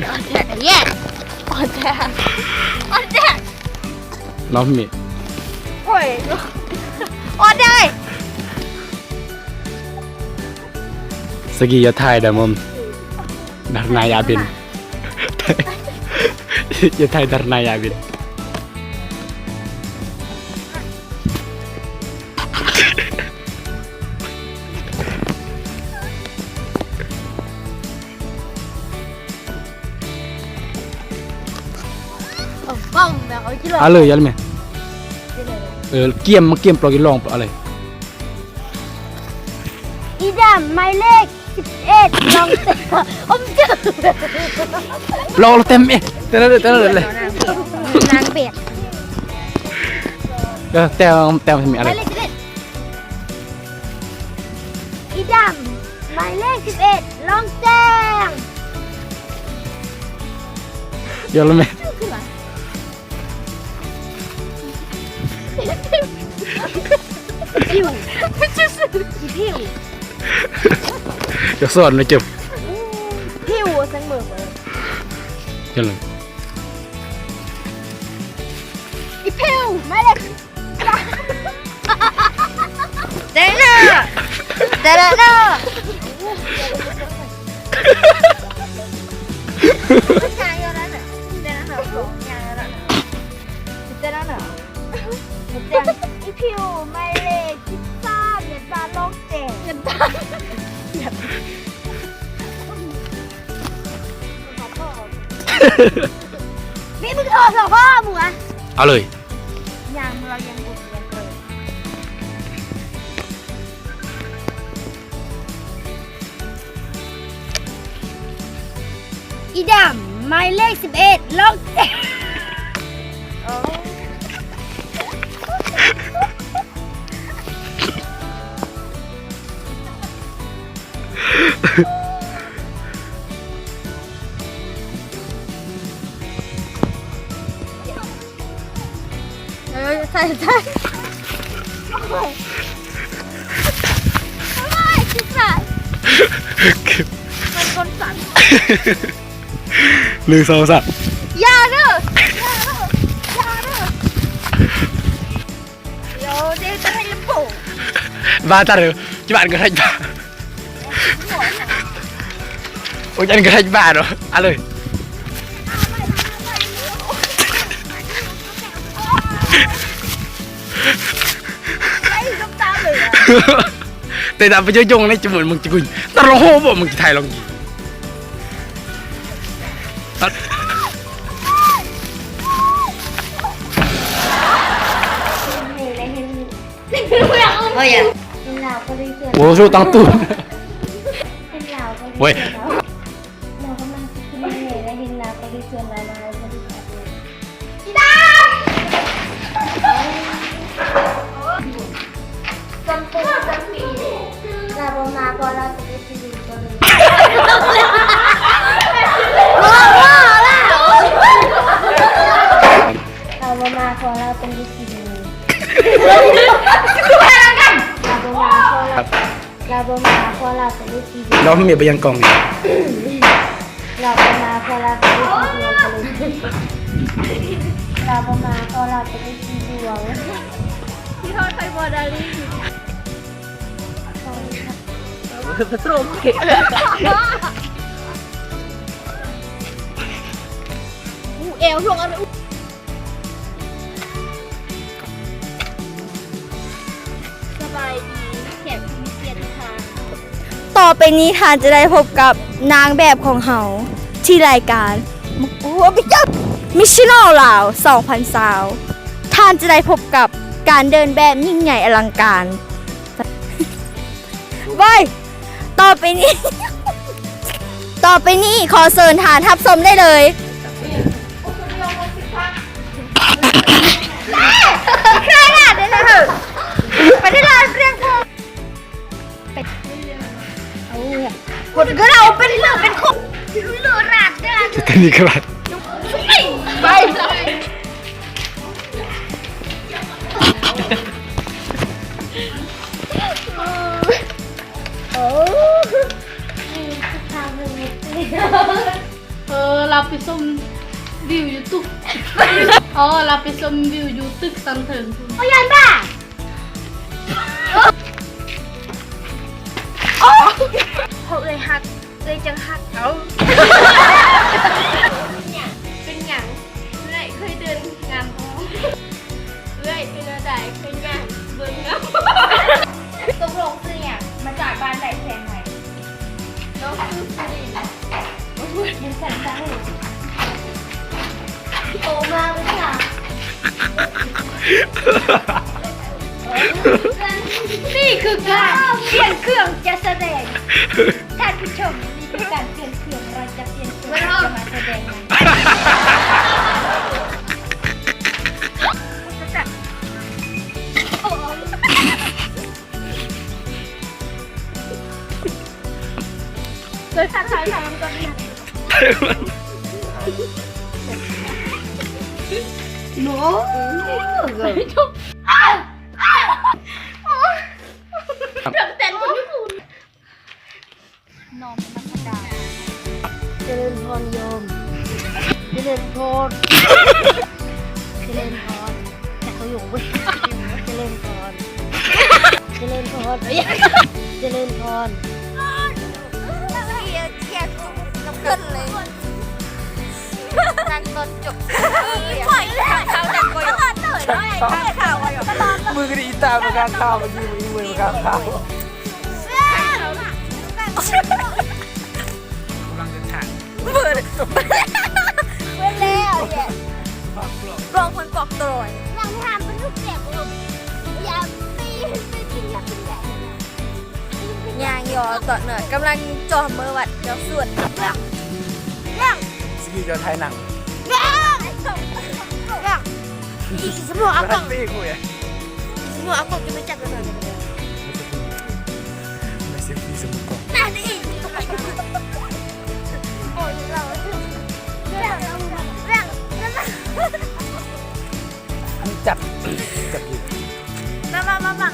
ອອນແທກ ເຢ້ ອອນແທກ ອອນແທກ ນ້ອງມີ ໂອ້ຍ ອອນໄດ້ ສະກີ ຢ່າຖ່າຍດາມົມ ດາຣະນາຍາບິນ ຢ່າຖ່າຍດາຣະນາຍາບິນ. ເອົາເອົາແມ່ ເອົາກິນເຫຼົ້າ ເອົາເລີຍ ເອົາເລີຍແມ່ ເອີ ກຽມ ມາກຽມປອກກິນລອງ ເອົາເລີຍ. ອີດຳ ໝາຍເລກສິບເອັດ ລອງ ອມຈື່ ລອງເຕັມເອ ແຕ່ລະ ແຕ່ລະເລີຍ ນາງເບດ ເອີ ແຕ່ ແຕ່ມີອະໄລ ໝາຍເລກສິບເອັດ ອີດຳ ໝາຍເລກສິບເອັດ ລອງແຈ້ງ ດຽວລະແມ່. ອີຜິວ ອີຜິວ ຢ່າສອນນະເຈັບ ອີຜິວ ສັງເໝີ ຈັ່ງນັ້ນ ອີຜິວ ມາເລີຍ ແຕ່ລະ ແຕ່ລະ ແຕ່ລະ ອີຜິວ ໝາຍເລກສິບສາມ ເປັນບາດລອງແຈ້ງ ເປັນບາດ ມີມຶງອອກສອງຂໍ້ ໝູ່ອະ ເອົາເລີຍ ຍ່າງ ເຮົາຍັງບໍ່ຮຽນເລີຍ. ອີດຳ ໝາຍເລກສິບເອັດ ລອງແຈ້ງ ເອີ ໃສ່ ໃສ່ ໂອ້ຍ ໂອ້ຍ ຄິດວ່າ ມັນຄົນສັ່ນ ໜຶ່ງ ສອງ ສາມ ຢ່າເດີ ຢ່າເດີ ຢ່າເດີ ດຽວເດຈະໃຫ້ລຳໂພງ ບາຕາເດີ ຈີບານກໍໄດ້ບາ ໂອ້ຍ ອັນນີ້ກໍໄດ້ບາດເນາະ ເອົາເລີຍ ໄດ້ນ້ຳຕາເລີຍອະ ແຕ່ຕາໄປຍົຍົງໃນຈະໝົດມຶງຈະກຸຍ ຕະລະໂຫບໍ່ ມຶງຈະຖ່າຍລອງກີ ໂອ້ຍ ໂອ້ ສູ້ຕັ້ງຕູ້ ເຫັນລາວກໍ ໂອ້ຍ ລາວກຳລັງຊິຂຶ້ນແມ່ ແລ້ວເຫັນລາວກໍເລີຍຊວນລາວມາເອົາບໍລິສັດເລີຍ ອີດາ ຈຳປົວຈຳປີ ລາວບໍ່ມາ ເພາະລາວຈະໄດ້ຊິ ລາວບໍ່ມາ ເພາະລາວຕ້ອງໄດ້ກິນ ລາວບໍ່ມາ ເພາະລາວ ລາວບໍ່ມາ ເພາະລາວຕ້ອງໄດ້ກິນ ລາວເມຍໄປຍັງກ່ອງນີ້ ລາວບໍ່ມາ ເພາະລາວຕ້ອງໄດ້ກິນ ລາວບໍ່ມາ ເພາະລາວຕ້ອງໄດ້ກິນດວງ ທີ່ທອດໄຂ່ບໍ່ດາລີ ເອີ ປະສົມ ອູແອວ ຊ່ວງອັນ ສະບາຍດີ ແຂກຜູ້ມີກຽດທຸກທ່ານ ຕໍ່ໄປນີ້ທ່ານຈະໄດ້ພົບກັບນາງແບບຂອງເຮົາ ທີ່ລາຍການ ໂອ້ ໄປຈັບ Miss Channel ລາວ ສອງພັນຊາວ ທ່ານຈະໄດ້ພົບກັບການເດີນແບບຍິ່ງໃຫຍ່ອະລັງການ. ໄວ ຕໍ່ໄປນີ້ ຕໍ່ໄປນີ້ຂໍເຊີນທ່ານຮັບຊົມໄດ້ເລີຍ. ໄປໄດ້ລາວເປັນຄົນ ເອົາ ຄົນກໍເຮົາເປັນເລື່ອງເປັນຄົນ ເລື່ອງລາດເດ້ ຈະເປັນອີກລະ ໄປ ໄປ. ໂອ້ ເອີ ລາວໄປຊົມວິວຢູ່ຕຶກ ອໍ ລາວໄປຊົມວິວຢູ່ຕຶກຊັ້ນເທິງພຸ້ນ. ໂອ້ຍ ຢ້ານບ້າ. ເພາະເອື້ອຍຮັກ ເອື້ອຍຈັ່ງຮັກເອົາ. ເປັນຫຍັງ ເອື້ອຍເຄີຍເດີນງາມບໍ່? ເອື້ອຍເປັນແນວໃດ ເຄີຍຍ່າງເບິ່ງງາມບໍ່? ຕົກລົງຊື່ຫຍັງ? ມາຈາກບ້ານໃດ ແຂວງໃດ? ນ້ອງຊື່ສຸລິນ. ໂອ້ຍ ຍັງສັ່ນເຈົ້າ. ໂຕມາເລີຍຄ່ະ. ນີ້ຄືການປ່ຽນເຄື່ອງຈະສະແດງ. ທ່ານຜູ້ຊົມ, ນີ້ຄືການປ່ຽນເຄື່ອງ, ເຮົາຈະປ່ຽນເຄື່ອງ ເຮົາຈະມາສະແດງ. ໂດຍສັດສາຍສາຍມັນກໍດີ. ໂອ້ ເກືອບແຕກໝົດຢູ່ພຸ້ນ. ນ້ອມນະມັດສະການ. ຈະເລີນພອນໂຍມ. ຈະເລີນພອນ. ຈະເລີນພອນ. ແຕ່ເຂົາຢູ່ເວີຍ. ຈະເລີນພອນ. ຈະເລີນພອນ. ຈະເລີນພອນ. ເຈຍ ເຈຍ ນຳກັນເລີຍ. ນັ່ງຕອນຈົບ. ຂ້ອຍຂ້າງເຂົາ ນັ່ງບໍ່ຢູ່. ຂ້າງເຂົາບໍ່ຢູ່. ມຶງກໍໄດ້ອີຕາມາຂ້າງເຂົາ ມາຢືນອີມືມາຂ້າງເຂົາ. ກຳລັງເດີນທາງ. ເບິດ ເບິດແລ້ວແຫຼະ. ກອງເພິ່ນກອກຕອຍ. ຫຼັງຖາມເປັນລູກແກະບໍ່? ຢ່າຕີ ຕີ ຕີ ຢ່າເປັນແບບນັ້ນນະ. ຍ່າງຍໍຕໍ່ເນີດ ກຳລັງຈອມເມີວັດຈອມສວດ. ຊິຢູ່ຈອມໄທໜັງ. ສະໝໍເອົາກ້ອງ. ສະໝໍເອົາກ້ອງຈະໄປຈັບແລ້ວນະ. ມາເຊລຟີ້ສະໝໍກ້ອງ. ນັ້ນອີກ. ໂອ້ຍ ເຮົາ ຈັບ ຈັບຢູ່. ມາ ມາ ມາ ມາ.